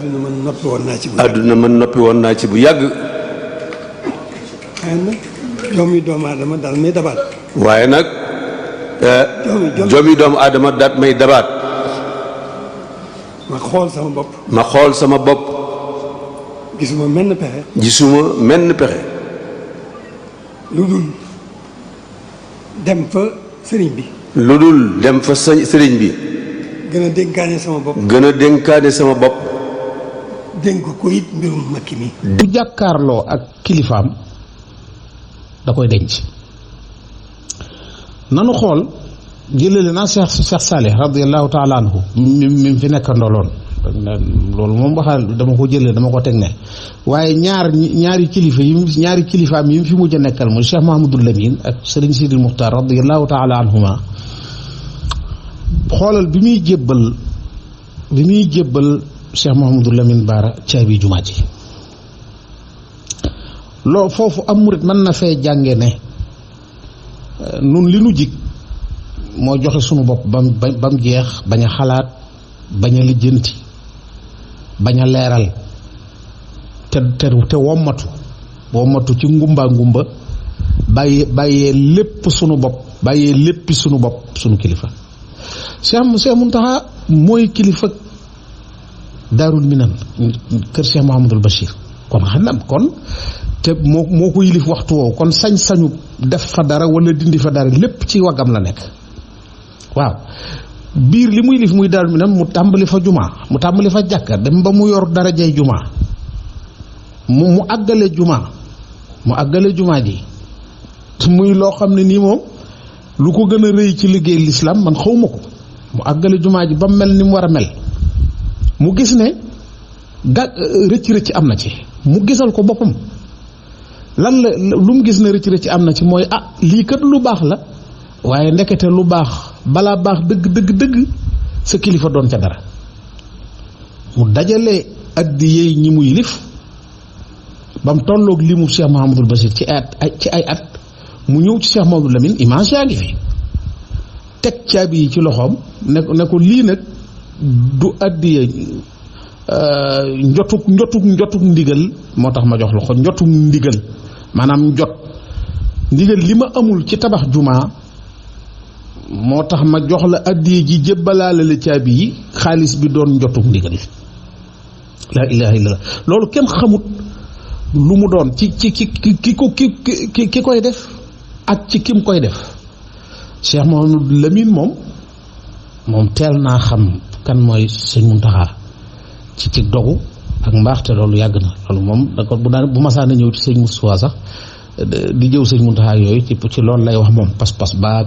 àdduna man noppi woon naa ci bu àdduna man noppi woon naa ci bu yàgg. waaye nag joomi doomu aadama daal may dabaat. waaye nag joomi doomu aadama daat may dabaat. ma xool sama bopp. ma xool sama bopp. gisuma menn pexe. gisuma menn pexe. lu dul dem fa sëriñ bi. lu dul dem fa sëriñ bi. gën a dénkaane sama bopp. gën a dénkaane sama bopp. dénk ko it mbirum makki mi. bu jàkkaarloo ak kilifaam da koy denc. nanu xool jëlale naa Cheikh Salih radiyallahu taala anhu mi fi nekkandoloon loolu moom waxal dama ko jëlee dama ko teg ne waaye ñaari kilifaam yi mu fi mujj a nekkal muy Cheikh Mahamadul Lamin ak Serigne Sidil Muxtaar radiyallahu taala anhuma xoolal bi muy jébbal Cheikh Mahamadul Lamin Baara caabi jumaa ji loo foofu am murit mën na fee jànge ne nun li nu jig moo joxe sunu bopp ba mu jeex bañ a xalaat bañ a lijjanti bañ a leeral te wommatu ci ngumba bàyyee lépp sunu bopp bàyyee léppi sunu bopp sunu kilifa Cheikh Muntaxa mooy kilifa Daarul Minan kër Cheikh Mouhamadul Bachir kon xanam kon te moo ko yilif waxtu woowu kon sañ-sañu def fa dara wala dindi fa dara lépp ci waggam la nekk waaw biir li muy lif muy Daarul Minan mu tàmbali fa jumaa mu tàmbali fa jàkka dem ba mu yor darajay jumaa mu àggale jumaa ji muy loo xam ne nii moom lu ko gën a rëy ci liggéey lislaam man xawma ko mu àggale jumaa ji ba mel ni mu war a mel mu gis ne rëcc am na ci mu gisal ko boppam lan la lu mu gis ne rëcc am na ci mooy lii kat lu baax la waaye ndekete lu baax balaa baax dëgg sa kilifa doon ca dara mu dajale addi yeey ñi muy lif ba mu tolloog li mu Cheikh Mouhamadul Bachir ci ay at mu ñëw ci Cheikh Mouhamadul Lamine image yaa ngi fi teg caabi yi ci loxoom ne ko lii nag du addiye njotuk ndigal moo tax ma jox la ko njotuk ndigal maanaam ndigal li ma amul ci tabax jumaa moo tax ma jox la addiye ji jébbalaale la caabi yi xaalis bi doon njotuk ndigal laa ilaha illallah loolu kenn xamut lu mu doon ci ki koy def ak ci kim koy def Cheikh Mouhamadou Lamine moom teel naa xam kan mooy sëñ Muntaxa ci dogu ak mbaaxte loolu yàgg na loolu moom d'accord bu masaana ñëw ci sëñ Moustapha sax di jëw sëñ Muntaxa yooyu ci loolu lay wax moom pas-pas baag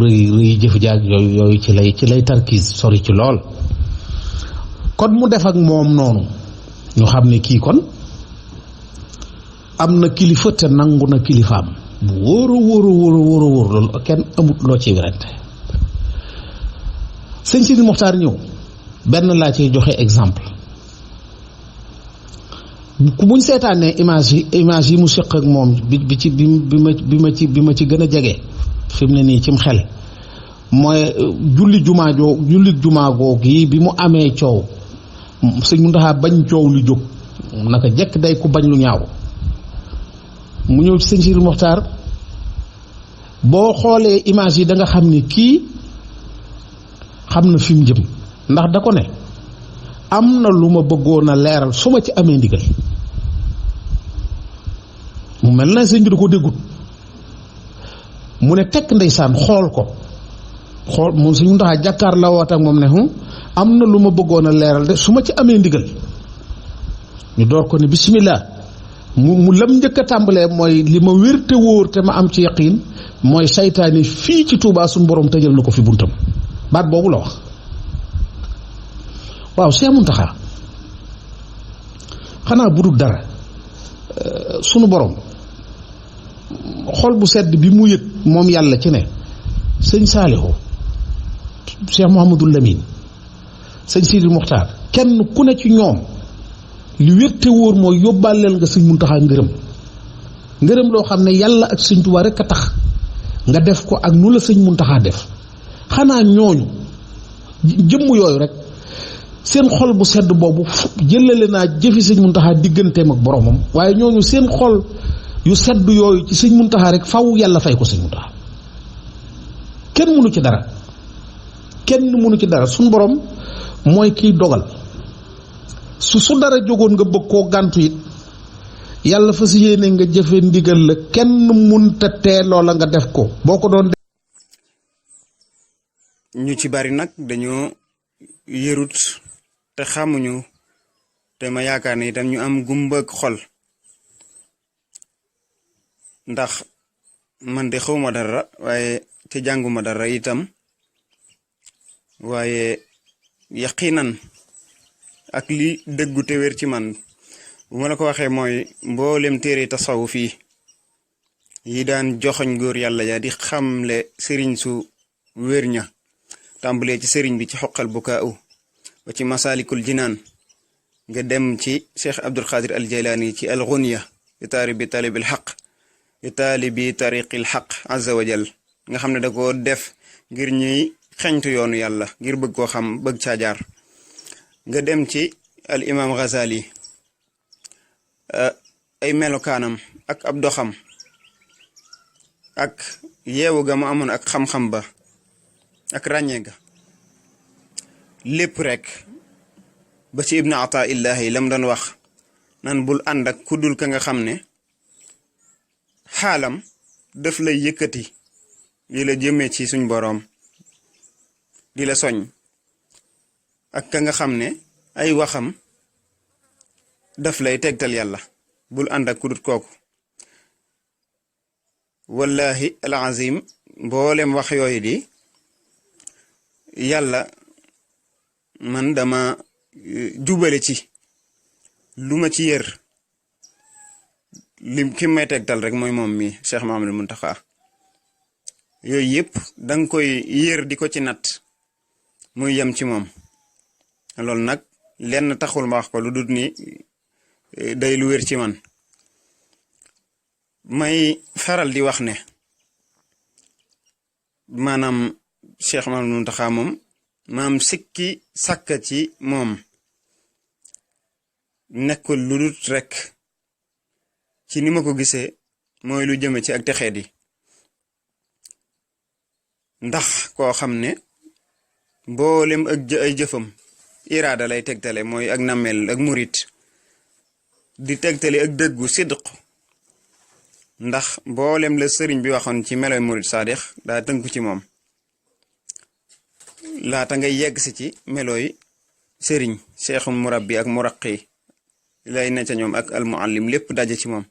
rëy jëf jaag yooyu ci lay tarkiis sori ci lool kon mu def ak moom noonu ñu xam ne kii kon am na kilifa te nangu na kilifaam bu wóor loolu kenn amut loo ci werante sëñ Sidi Moxtaar ñëw benn laa ciy joxe exemple ku buñ seetaanee image yi mu séq ak moom bi ma ci gën a jege fi mu ne nii cim xel mooy julli jumaa goog yi bi mu amee coow sëñ Muntaxa bañ coow li jóg naka jekk day ku bañ lu ñaaw mu ñëw ci sëñ Sidi Moxtaar boo xoolee image yi da nga xam ni kii xam na fi mu jëm ndax da ko ne am na lu ma bëggoon a leeral su ma ci amee ndigal mu mel na sëñ bi da ko déggut mu ne tekk ndeysaan xool moom suñu ndax jàkkaar la woot ak moom ne am na lu ma bëggoon a leeral de su ma ci amee ndigal ñu door ko ne bismillah mu lam njëkk a tàmbalee mooy li ma wér te wóor te ma am ci yaqiin mooy saytaane fii ci Tuubaa suñu borom tëjal na ko fi buntam baat boobu la wax waaw Cheikh Muntaxa xanaa bu dul dara sunu borom xol bu sedd bi mu yëg moom yàlla ci ne sëñ Saalihu Cheikh Mouhamadul Lamine sëñ Sidi Muxtaar kenn ku ne ci ñoom li wér te wóor mooy yóbbaaleel nga sëñ Muntaxa ngërëm loo xam ne yàlla ak sëñ Tuubaa rekk a tax nga def ko ak nu la sëñ Muntaxa def xanaa ñooñu jëmm yooyu rek seen xol bu sedd boobu jëlale naa jëfi sëñ Muntaxa digganteem ak boromam waaye ñooñu seen xol yu sedd yooyu ci sëñ Muntaxa rek faw yàlla fay ko sëñ Muntaxa kenn mënu ci dara suñ borom mooy kiy dogal su dara jógoon nga bëgg koo gàntu it yàlla fas yéene nga jëfe ndigal la kenn munta tee loola nga def ko boo ko doon ñu ci bari nag dañoo yërut te xamuñu te ma yaakaar ne itam ñu am gumba ak xol ndax man de xawma dara waaye te jànguma dara itam waaye yaqinan ak li dëggu te wér ci man bu ma la ko waxee mooy mboolem téere tasawuf yi daan joxoñ góor yàlla ya di xamle sëriñ su wér ña tàmbalee ci sëriñ bi ci xoqal bukaa'u ba ci masalikul jinaan nga dem ci cheikh abdul qadir al jaylaani ci al ghunya bi talibil xaq bi taalibi tariqil xaq azza wa jal nga xam ne da ko def ngir ñuy xeñtu yoonu yàlla ngir bëgg koo xam bëgg caa jaar nga dem ci al imam Ghazali ay melokaanam ak ab doxam ak yeewu ga mu amoon ak xam-xam ba ak ràññee ga lépp rek ba ci ibnu ata illahi lam doon wax nan bul ànd ak kuddul ka nga xam ne xaalam daf lay yëkkati di la jëmee ci suñ boroom di la soñ ak ka nga xam ne ay waxam daf lay tegtal yàlla bul ànd ak kudut kooku wallahi alazim mboolem wax yooyu di yàlla man dama jubale ci lu ma ci yër lim ki may tegtal rek mooy moom mi Cheikh Mahamadul Muntaxa yooyu yëpp danga koy yër di ko ci natt muy yem ci moom loolu nag lenn taxul ma wax ko lu dut ni day lu wér ci man may faral di wax ne maanaam Cheikh Mahamadul Muntaxa moom maam sikki sàkka ci moom nekkul lu dut rek ci ni ma ko gisee mooy lu jëme ci ak texeet yi ndax koo xam ne mboolem ak ay jëfam iraada lay tegtale mooy ak namel ak murit di tegtale ak dëggu sidq ndax mboolem la sëriñ bi waxoon ci meloy murit saadix daa tënku ci moom laata ngay yegg si ci melooy sëriñ seexum murabbi ak muraqi lay ne ca ñoom ak almuallim lépp daje ci moom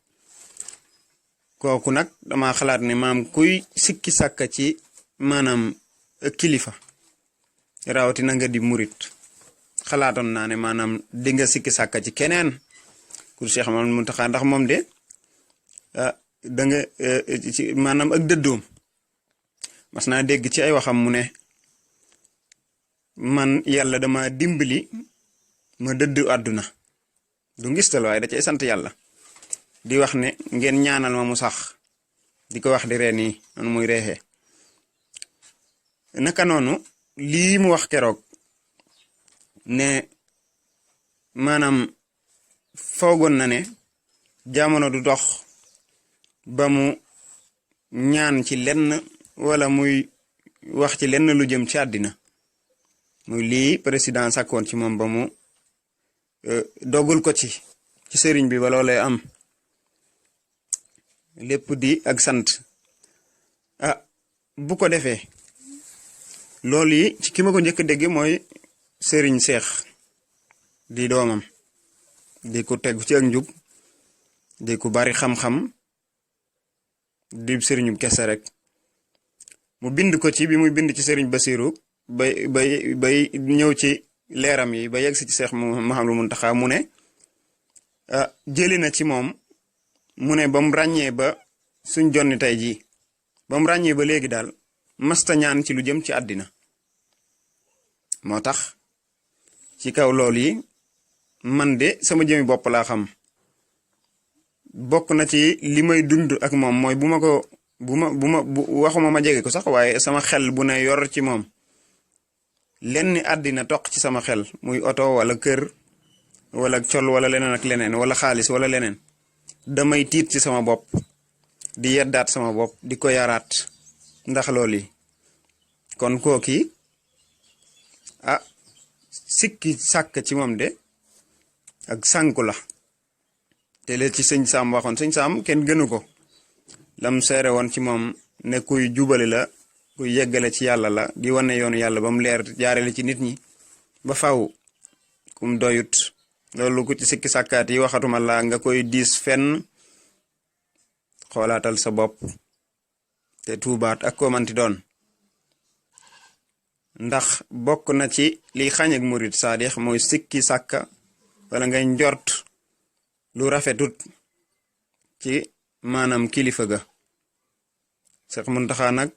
kooku nag dama xalaat ne maam kuy sikki sàkka ci maanaam kilifa rawatina nga di murit xalaatoon naa ne maanaam di nga sikki sàkka ci keneen ku Cheikh Mamadou Muntaxa ndax moom de da nga ci maanaam ak dëddoom mas naa dégg ci ay waxam mu ne man yàlla dama dimbali ma dëdd àdduna du ngistal waaye da cay sant yàlla di wax ne ngeen ñaanal ma mu sax di ko wax di ree nii noonu muy reexee naka noonu lii mu wax keroog ne maanaam foogoon na ne jamono du dox ba mu ñaan ci lenn wala muy wax ci lenn lu jëm ci àddina muy lii président sàkkoon ci moom ba mu dogul ko ci sëriñ bi ba loolee am lépp di ak sant bu ko defee loolu yi ci ki ma ko njëkk a dégg mooy sëriñ Seex di doomam di ko tegu ci ak njub di ko bari xam-xam di sëriñu kese rek mu bind ko ci bi muy bind ci sëriñ Basiru bay ñëw ci leeram yi ba yegg si ci Seex Mahamadul Muntaxa mu ne jëli na ci moom mu ne ba mu ràññee ba suñ jonni tey jii ba mu ràññee ba léegi daal masta ñaan ci lu jëm ci àddina moo tax ci kaw loolu yi man de sama jëmi bopp laa xam bokk na ci li may dund ak moom mooy bu waxuma ma jege ko sax waaye sama xel bu ne yor ci moom lenn àddina toq ci sama xel muy oto wala kër wala col wala leneen ak leneen wala xaalis wala leneen damay tiit ci sama bopp di yeddaat sama bopp di ko yaraat ndax loolu yi kon kooki sikki sàkk ci moom de ak sànku la te lee ci sëñ Saam waxoon sëñ Saam kenn gënu ko lam seere woon ci moom ne kuy jubale la kuy yeggale ci yàlla la di wane yoonu yàlla ba mu leer jaarale ci nit ñi ba faw kum doyut loolu ku ci sikki sàkkaat yi waxatuma la nga koy diis fenn xoolaatal sa bopp te tuubaat ak ko manti doon ndax bokk na ci liy xañ ak murid saadix mooy sikki sàkka wala ngay njort lu rafetut ci maanaam kilifa ga Seex Muntaxa nag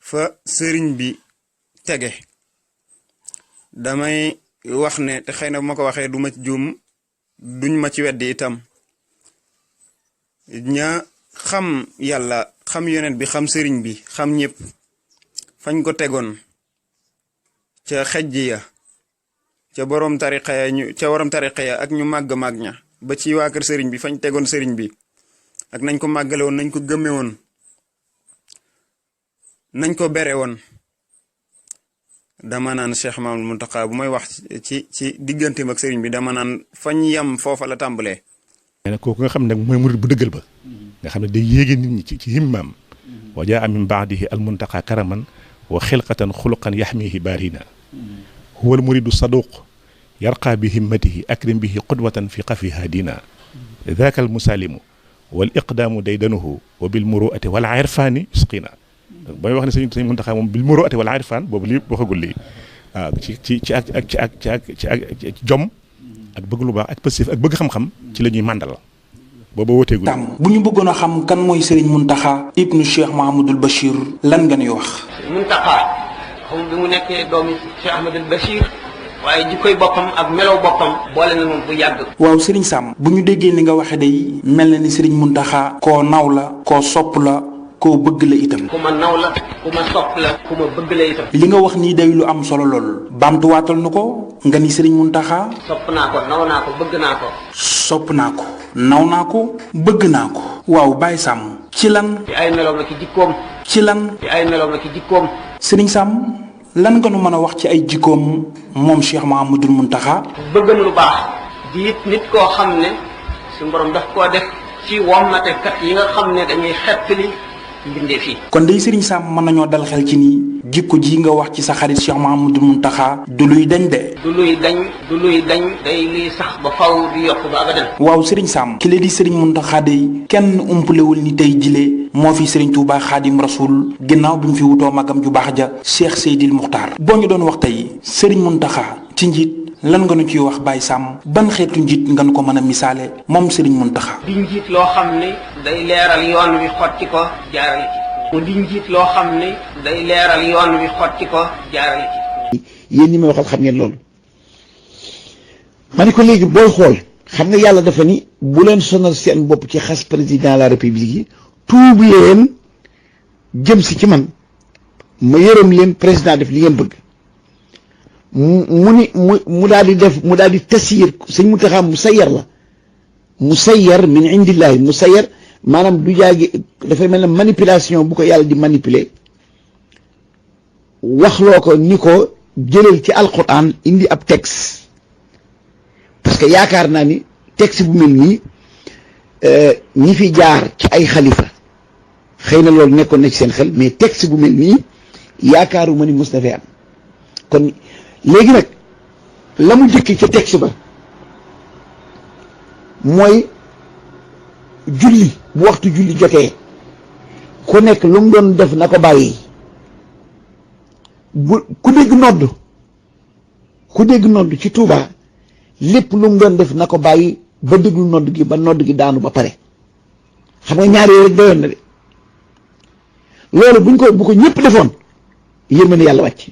fa sëriñ bi tege damay wax ne te xëy na bu ma ko waxee du ma ci juum duñ ma ci weddi itam ña xam yàlla xam yonent bi xam sëriñ bi xam ñëpp fañ ko tegoon ca xejj ya ca borom tariqa ya ak ñu màgg ña ba ci waa kër sëriñ bi fañ tegoon sëriñ bi ak nañ ko màggale woon nañ ko gëmme woon nañ ko bere woon dama naan Cheikh Mamadou Mountakha bu may wax ci digganteem ak sëriñ bi dama naan fañ yam foofa la tàmbalee. nee na kooku nga xam ne nag mooy murid bu dëggal ba nga xam ne day yéege nit ñi ci himmaam wa jaa min baadihi al Muntaqa karaman wa xilqatan xuluqan yaxmihi baarina huwa al muridu saduq yarqa bi himmatihi akrim bihi qudwatan fi qafiha dina daaka al musalimu wal iqdaamu daydanuhu wa bil muruati wal irfani isqina ba may wax ne sëñ Muntaxa moom bil muruati wal irfan boobu lii waxagul lii waaw ci jom ak bëgg lu baax ak passif ak bëgg xam-xam ci la ñuy màndal booba wooteegul. bu ñu bëggoon a xam kan mooy Serigne Mountakha ibnu Cheikh Mahamadul Bachir lan nga ñuy wax. Mountakha xam bi mu nekkee doomi Cheikh Ahmadul Bachir waaye jikkoy boppam ak melow boppam boole na moom bu yàgg. waaw Serigne Sam bu ñu déggee ni nga waxe day mel na ni Serigne Mountakha koo naw la koo sopp la koo bëgg la itam. ku ma naw la ku ma sopp la ku ma bëgg la itam. li nga wax nii day lu am solo lool. baamtuwaatal nu ko nga ni Serigne Mountakha. sopp naa ko naw naa ko bëgg naa ko. sopp naa ko naw naa ko bëgg naa ko. waaw Baye Sam ci lan. ci ay meloom la ci jikkoom. ci lan. ci ay meloom la ci jikkoom. Serigne Sam lan nga nu mën a wax ci ay jikkoom moom Cheikh Mahamadul Mountakha. bëggam lu baax di it nit koo xam ne suñu borom daf koo def ci wommatekat yi nga xam ne dañuy xettali mbindee fii. kon day Serigne Sam mën nañoo dal xel ci nii jikko ji nga wax ci sa xarit Cheikh Mahamadul Mountakha du luy dañ de. du luy dañ day luy sax ba faw di yokk ba abadan. waaw Serigne Sam ki la di Serigne Mountakha day kenn umpalewul ni tey jile moo fi Serigne Touba Xaadim Rasul ginnaaw bi mu fi wutoo magam ju baax ja Cheikh Seydil Muxtaar. boo ñu doon wax tey Serigne Mountakha ci njiit lan nga nu ciy wax Baye Sam ban xeetu njiit nga nu ko mën a misaale moom Serigne Mountakha. di njiit loo xam ne day leeral yoon wi xotti ko jaarale ci. mu di njiit loo xam ne day leeral yoon wi xotti ko jaarale ci. yéen ñi may waxal xam ngeen loolu ma ne ko léegi booy xool xam nga yàlla dafa ni bu leen sonal seen bopp ci xas président de la république yi tuub leen jëm si ci man ma yërëm leen président def li ngeen bëgg mu daal di def mu daal di tasiyir sëñ Mountakha musayyar la musayyar min indillahi musayyar maanaam du jaagi dafay mel ne manipulation bu ko yàlla di manipuler waxloo ko ni ko jëlal ci alquran indi ab texte parce que yaakaar naa ni texte bu mel nii ñi fi jaar ci ay xalifa xëy na loolu nekkoon na ci seen xel mais texte bu mel nii yaakaaruma ni mos na fee am kon léegi nag la mu jëkki ca texte ba mooy julli bu waxtu julli jotee ku nekk lu mu doon def na ko bàyyi bu ku dégg nodd ci Touba lépp lu mu doon def na ko bàyyi ba déglu nodd gi ba nodd gi daanu ba pare xam nga ñaar yooyu rek doyoon na de loolu bu ko ñëpp defoon yërmande yàlla wàcc